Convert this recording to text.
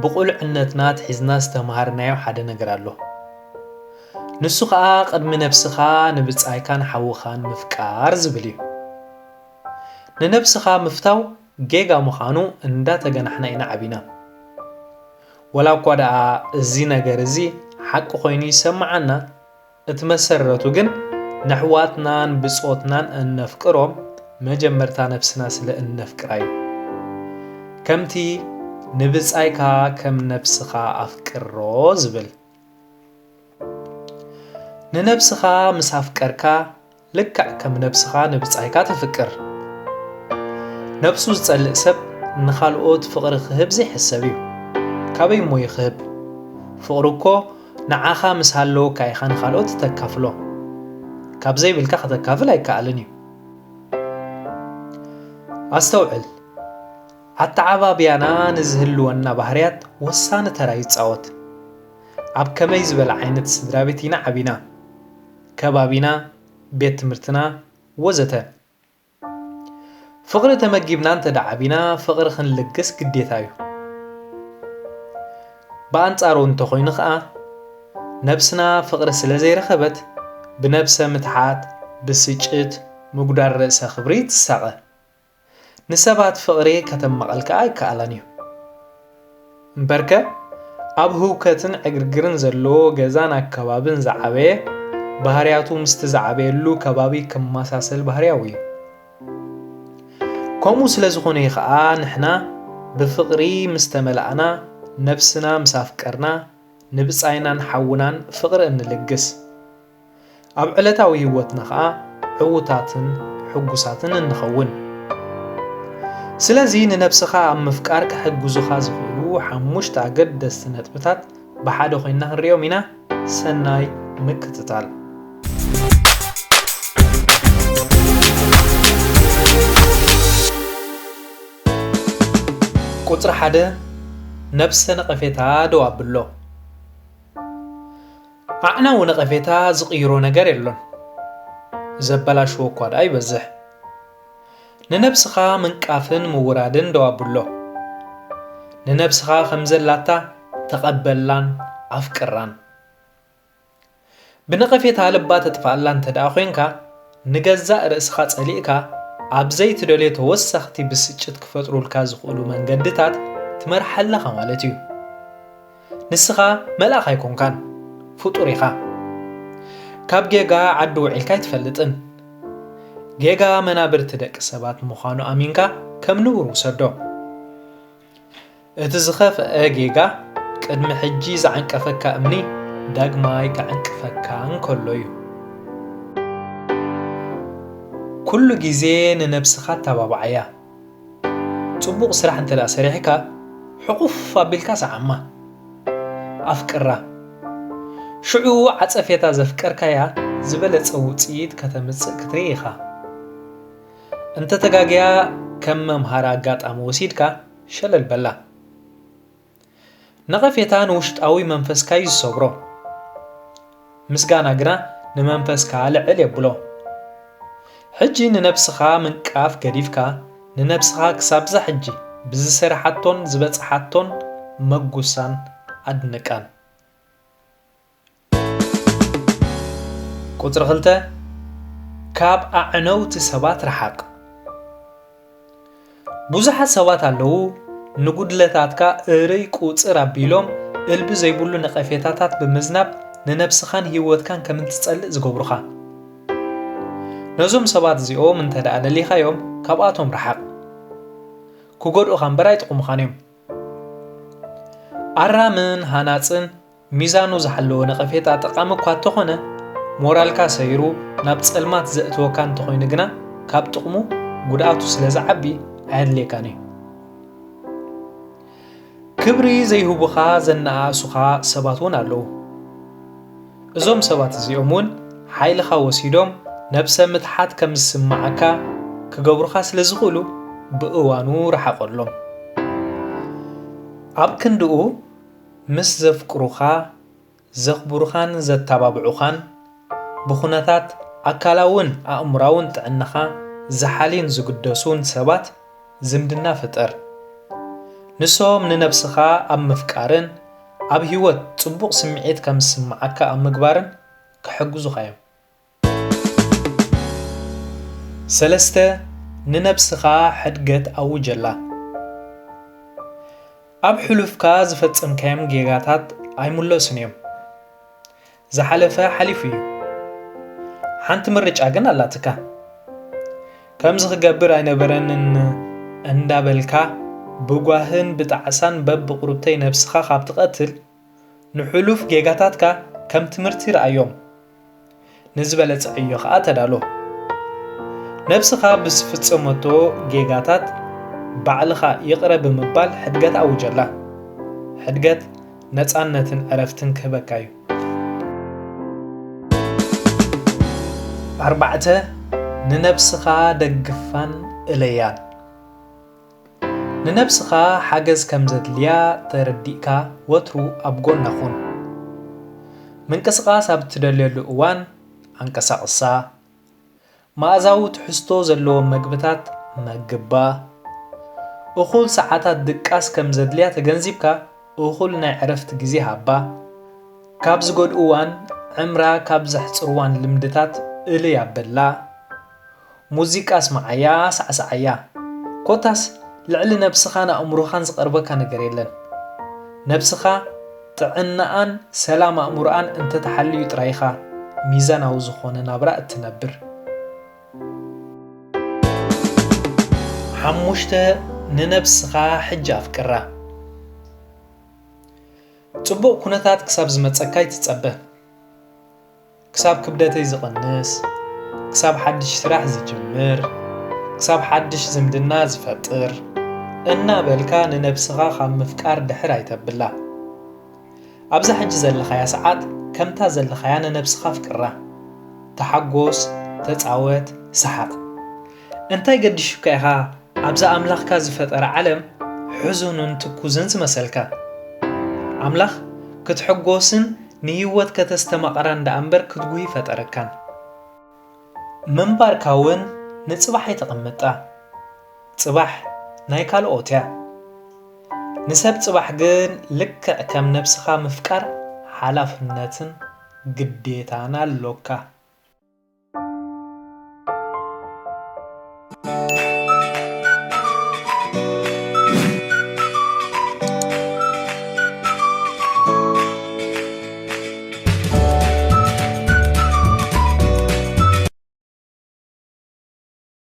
ብቑልዕነትና ኣትሒዝና ዝተምሃርናዮ ሓደ ነገር ኣሎ። ንሱ ኸኣ ቅድሚ ነብስኻ ንብጻይካን ሓውኻን ምፍቃር ዝብል እዩ። ንነብስኻ ምፍታው ጌጋ ምዃኑ እንዳተገናሕና ኢና ዓቢና። ወላ እኳ ደኣ እዚ ነገር እዚ ሓቂ ኮይኑ ይሰምዓና፣ እቲ መሰረቱ ግን ንኣሕዋትናን ብጾትናን እነፍቅሮም መጀመርታ ነብስና ስለ እነፍቅራ እዩ። ከምቲ "ንብጻይካ ከም ነብስኻ ኣፍቅሮ" ዝብል። ንነብስኻ ምስ ኣፍቀርካ፣ ልክዕ ከም ነብስኻ ንብጻይካ ተፍቅር። ነብሱ ዝጸልእ ሰብ ንኻልኦት ፍቕሪ ክህብ ዘይሕሰብ እዩ። ካበይ እሞ እዩ ክህብ? ፍቕሪ እኮ ንዓኻ ምስ ሃለወካ ኢኻ ንኻልኦት እተካፍሎ። ካብ ዘይብልካ ከተካፍል ኣይከኣልን እዩ። ኣስተውዕል፣ ኣተዓባብያና ንዝህልወና ባህርያት ወሳኒ ተራ ይጻወት። ኣብ ከመይ ዝበለ ዓይነት ስድራ ቤት ኢና ዓቢና? ከባቢና፣ ቤት ትምህርትና፣ ወዘተ። ፍቕሪ ተመጊብና እንተ ደኣ ዓቢና፣ ፍቕሪ ክንልግስ ግዴታ እዩ። ብኣንጻሩ እንተኾይኑ ኸኣ፣ ነብስና ፍቕሪ ስለ ዘይረኸበት፣ ብነብሰ ምትሓት፣ ብስጭት፣ ምጉዳል ርእሰ ክብሪ ትሳቐ። ንሰባት ፍቕሪ ከተማቐል ከኣ ኣይከኣላን እዩ። እምበርከ፣ ኣብ ህውከትን ዕግርግርን ዘለዎ ገዛን ኣከባብን ዝዓበየ፣ ባህርያቱ ምስቲ ዝዓበየሉ ከባቢ ክመሳሰል ባህርያዊ እዩ። ከምኡ ስለ ዝኾነ እዩ ኸኣ ንሕና ብፍቕሪ ምስ ተመላእና፣ ነብስና ምስ ኣፍቀርና፣ ንብጻይናን ሓውናን ፍቕሪ እንልግስ። ኣብ ዕለታዊ ህይወትና ኸኣ ዕዉታትን ሕጉሳትን እንኸውን። ስለዚ ንነብስኻ ኣብ ምፍቃር ክሕግዙኻ ዝኽእሉ ሓሙሽተ ኣገደስቲ ነጥብታት ብሓደ ኮይንና ክንሪኦም ኢና። ሰናይ ምክትታል። ቁጽሪ ሓደ፣ ነብሰ ነቐፌታ ደው ኣብሎ። ኣዕናዊ ነቐፌታ ዝቕይሮ ነገር የሎን። ዘበላሽዎ እኳ ደኣ ይበዝሕ። ንነብስኻ ምንቃፍን ምውራድን ደው ኣብሎ። ንነብስኻ ከም ዘላታ ተቐበላን ኣፍቅራን። ብነቐፌታ ልባ ተጥፍኣላ እንተ ደኣ ኾይንካ፣ ንገዛእ ርእስኻ ጸሊእካ፣ ኣብ ዘይትደልዮ ተወሰኽቲ ብስጭት ክፈጥሩልካ ዝኽእሉ መንገድታት ትመርሓ ኣለኻ ማለት እዩ። ንስኻ መልኣኽ ኣይኮንካን፣ ፍጡር ኢኻ። ካብ ጌጋ ዓዲ ውዒልካ ኣይትፈልጥን። ጌጋ መናብርቲ ደቂ ሰባት ምዃኑ ኣሚንካ ከም ንቡር ውሰዶ። እቲ ዝኸፍአ ጌጋ፣ ቅድሚ ሕጂ ዝዓንቀፈካ እምኒ ዳግማይ ክዕንቅፈካ እንከሎ እዩ። ኩሉ ግዜ ንነብስኻ ኣተባብዓያ። ጽቡቕ ስራሕ እንተ ደኣ ሰሪሕካ፣ ሕቑፍ ኣቢልካ ሰዓማ። ኣፍቅራ። ሽዑ ዓጸፌታ ዘፍቀርካያ ዝበለጸ ውጽኢት ከተምጽእ ክትርኢ ኢኻ። እንተ ተጋግያ፣ ከም መምሃሪ ኣጋጣሚ ወሲድካ ሸለል በላ። ነቐፌታ ንውሽጣዊ መንፈስካ እዩ ዝሰብሮ። ምስጋና ግና ንመንፈስካ ልዕል የብሎ። ሕጂ ንነብስኻ ምንቃፍ ገዲፍካ፣ ንነብስኻ ክሳብዛ ሕጂ ብዝሰርሓቶን ዝበጽሓቶን መጉሳን ኣድንቃን። ቁጽሪ ክልተ፣ ካብ ኣዕነውቲ ሰባት ርሓቕ። ብዙሓት ሰባት ኣለዉ፣ ንጉድለታትካ እርይ ቁጽር ኣቢሎም፣ እልቢ ዘይብሉ ነቐፌታታት ብምዝናብ፣ ንነብስኻን ህይወትካን ከም እትጸልእ ዝገብሩኻ። ነዞም ሰባት እዚኦም እንተ ደኣ ደሊኻዮም፣ ካብኣቶም ርሓቕ። ክጎድኡኻ እምበር ኣይጥቕሙኻን እዮም። ኣራምን ሃናጽን ሚዛኑ ዝሓለወ ነቐፌታ ጠቓሚ እኳ እንተኾነ፣ ሞራልካ ሰይሩ ናብ ጸልማት ዘእትወካ እንተኾይኑ ግና፣ ካብ ጥቕሙ ጉድኣቱ ስለ ዝዓቢ ኣየድልየካን እዩ። ክብሪ ዘይህቡኻ ዘነኣእሱኻ ሰባት እውን ኣለዉ። እዞም ሰባት እዚኦም እውን ሓይልኻ ወሲዶም ነብሰ ምትሓት ከም ዝስምዓካ ክገብሩኻ ስለ ዝኽእሉ፣ ብእዋኑ ርሓቐሎም። ኣብ ክንድኡ፣ ምስ ዘፍቅሩኻ፣ ዘኽብሩኻን ዘተባብዑኻን፣ ብኹነታት ኣካላውን ኣእምሮኣውን ጥዕናኻ ዝሓልዩን ዝግደሱን ሰባት ዝምድና ፍጠር። ንሶም ንነብስኻ ኣብ ምፍቃርን ኣብ ህይወት ጽቡቕ ስምዒት ከም ዝስምዓካ ኣብ ምግባርን ክሕግዙኻ እዮም። ሰለስተ፣ ንነብስኻ ሕድገት ኣውጀላ። ኣብ ሕሉፍካ ዝፈጸምካዮም ጌጋታት ኣይምለሱን እዮም። ዝሓለፈ ሓሊፉ እዩ። ሓንቲ ምርጫ ግን ኣላትካ። ከምዚ ክገብር ኣይነበረንን እንዳበልካ ብጓህን ብጣዕሳን በብቕሩብተይ ነብስኻ ካብ ትቐትል፣ ንሕሉፍ ጌጋታትካ ከም ትምህርቲ ረኣዮም። ንዝበለጸ ዕዮ ኸኣ ተዳሎ። ነብስኻ ብዝፍጸመቶ ጌጋታት ባዕልኻ ይቕረ ብምባል ሕድገት ኣውጀላ። ሕድገት ነጻነትን ዕረፍትን ክህበካ እዩ። ኣርባዕተ፣ ንነብስኻ ደግፋን እለያን። ንነብስኻ ሓገዝ ከም ዘድልያ ተረዲእካ ወትሩ ኣብ ጎና ኩን። ምንቅስቓስ ኣብ እትደልየሉ እዋን ኣንቀሳቕሳ። መኣዛዊ ትሕዝቶ ዘለዎም መግብታት መግባ። እኹል ሰዓታት ድቃስ ከም ዘድልያ ተገንዚብካ እኹል ናይ ዕረፍቲ ግዜ ሃባ። ካብ ዝጎድእዋን ዕምራ ካብ ዘሕጽርዋን ልምድታት እልይ ኣበላ። ሙዚቃ ኣስምዓያ፣ ሳዕስዓያ። ኮታስ ልዕሊ ነብስኻን ኣእምሮኻን ዝቐርበካ ነገር የለን። ነብስኻ ጥዕናኣን ሰላም ኣእምሮኣን እንተትሓልዩ ጥራይ ኢኻ ሚዛናዊ ዝኾነ ናብራ እትነብር። ሓሙሽተ፣ ንነብስኻ ሕጂ ኣፍቅራ። ጽቡቕ ኩነታት ክሳብ ዝመጸካ ኣይትጸበ። ክሳብ ክብደተይ ዝቕንስ፣ ክሳብ ሓድሽ ስራሕ ዝጅምር፣ ክሳብ ሓድሽ ዝምድና ዝፈጥር እናበልካ ንነብስኻ ካብ ምፍቃር ድሕር ኣይተብላ። ኣብዛ ሕጂ ዘለኻያ ሰዓት ከምታ ዘለኻያ ንነብስኻ ኣፍቅራ። ተሓጎስ፣ ተጻወት፣ ሰሓቕ። እንታይ ገዲሹካ ኢኻ ኣብዛ ኣምላኽካ ዝፈጠራ ዓለም ሕዙንን ትኩዝን ዝመሰልካ? ኣምላኽ ክትሕጎስን ንህይወት ከተስተማቕራን ደኣ እምበር ክትጉሂ ፈጠረካን። ምንባርካ እውን ንጽባሕ ኣይተቐምጣ። ጽባሕ ናይ ካልኦት እያ። ንሰብ ጽባሕ ግን ልክዕ ከም ነብስኻ ምፍቃር ሓላፍነትን ግዴታን ኣሎካ።